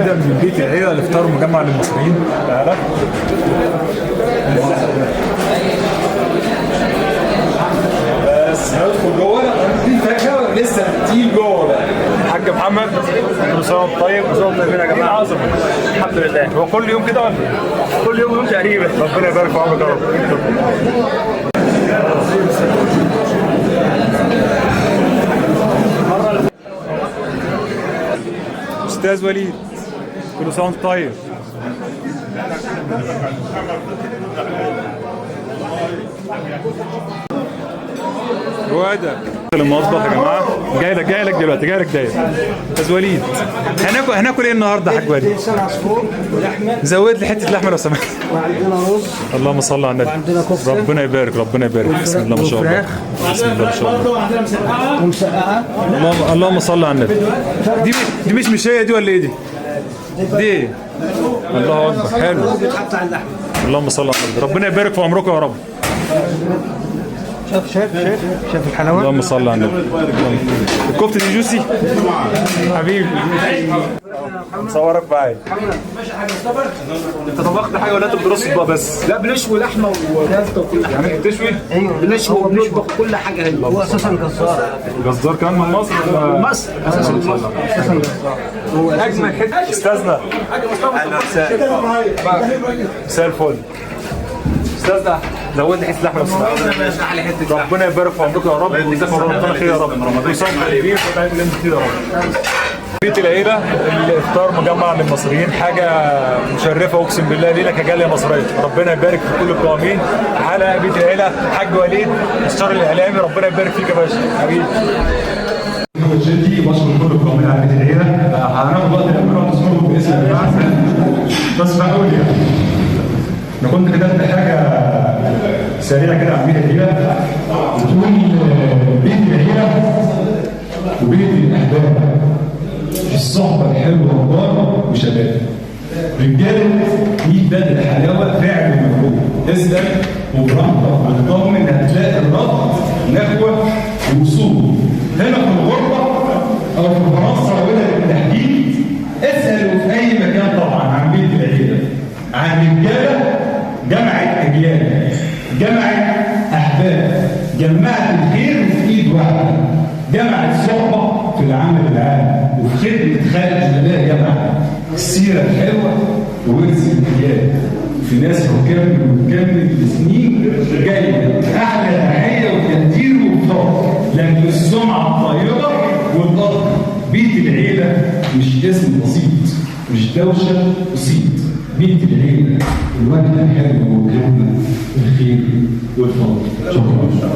جديدة من بيت العيلة، الافطار مجمع للمصريين. تعالى بس هندخل جوه، في فاكهة لسه تقيل جوه بقى. حاج محمد، كل سنة وانت طيب. كل سنة وانتم طيبين يا جماعة. ايه العظمة؟ الحمد لله. هو كل يوم كده ولا ايه؟ كل يوم يوم تقريبا. ربنا يبارك في عمرك يا رب. استاذ وليد، كل سنة وانت طيب. وادى المطبخ يا جماعة. جاي لك جاي لك دلوقتي، جاي لك داير. استاذ وليد، هناكل ايه النهارده يا حاج وليد؟ لسان عصفور ولحمه، زود لي حتة لحمه لو سمحت. وعندنا رز، اللهم صل على النبي. وعندنا كفته. ربنا يبارك، ربنا يبارك. بسم الله ما شاء الله، وفراخ. بسم الله ما شاء الله. ومسقعه. اللهم صل على النبي. دي مش مشيه دي ولا ايه دي؟ دي إيه؟ الله اكبر، حلو. بيتحط على اللحمة. اللهم صل على النبي، ربنا يبارك في عمركم يا رب. شايف شايف شايف شايف الحلاوة. اللهم صل على النبي. الكفتة دي جوسي حبيبي، مصورك معايا. انت طبخت حاجة ولا انت بترص اطباق بس؟ لا، بنشوي لحمه وكفته وكل حاجة. يعني انت بتشوي؟ بنشوي وبنطبخ كل حاجة هنا. هو اساسا جزار. جزار كمان من مصر ولا؟ مصر اساسا، مصر اساسا جزار هو اجمل حتة. استاذنا، اهلا وسهلا. مساء الفل. استاذنا، زود لي حتة لحمه لو سمحت. ربنا يبارك في عمركم يا رب، ويجزاكم ربنا خير يا رب. ويصوم طيبين ويبارك لنا كتير يا رب. بيت العيلة، الافطار مجمع للمصريين، حاجة مشرفة اقسم بالله لينا كجاليه مصرية. ربنا يبارك في كل القوامين على بيت العيلة. حاج وليد الشر الاعلامي، ربنا يبارك فيك يا باشا حبيبي. جدي بشكر كل القوامين على بيت العيلة. هناخد وقت نعمله نذكرهم باسم يا جماعة، بس بقول يعني انا كنت كتبت حاجة سريعة كده عن بيت العيلة، بتقول بيت العيلة وبيت الاحباب، الصحبة الحلوة كبار وشباب، رجاله 100 بدل حلاوة فعل ومفعول. اسال وبراحتك واطمن، هتلاقي الرد نخوه ووصول. هنا في الغربة او في فرنسا وهنا بالتحديد، اسالوا في اي مكان طبعا عن بيت العيلة، عن رجاله جمعت اجيال، جمعت احباب، جمعت الخير في ايد واحدة، جمعت صحبه في العمل العام وفي خدمة خالد الله، جمعت السيرة الحلوة وورث الاجيال. في ناس بتكمل وتكمل لسنين جاية، احلى تحية وتقدير وفضل لاجل السمعة الطيبة والقدر. بيت العيلة مش اسم بسيط، مش دوشه وصيت. بيت العيلة الوجه الحلو والجنة، الخير والفضل. شكرا.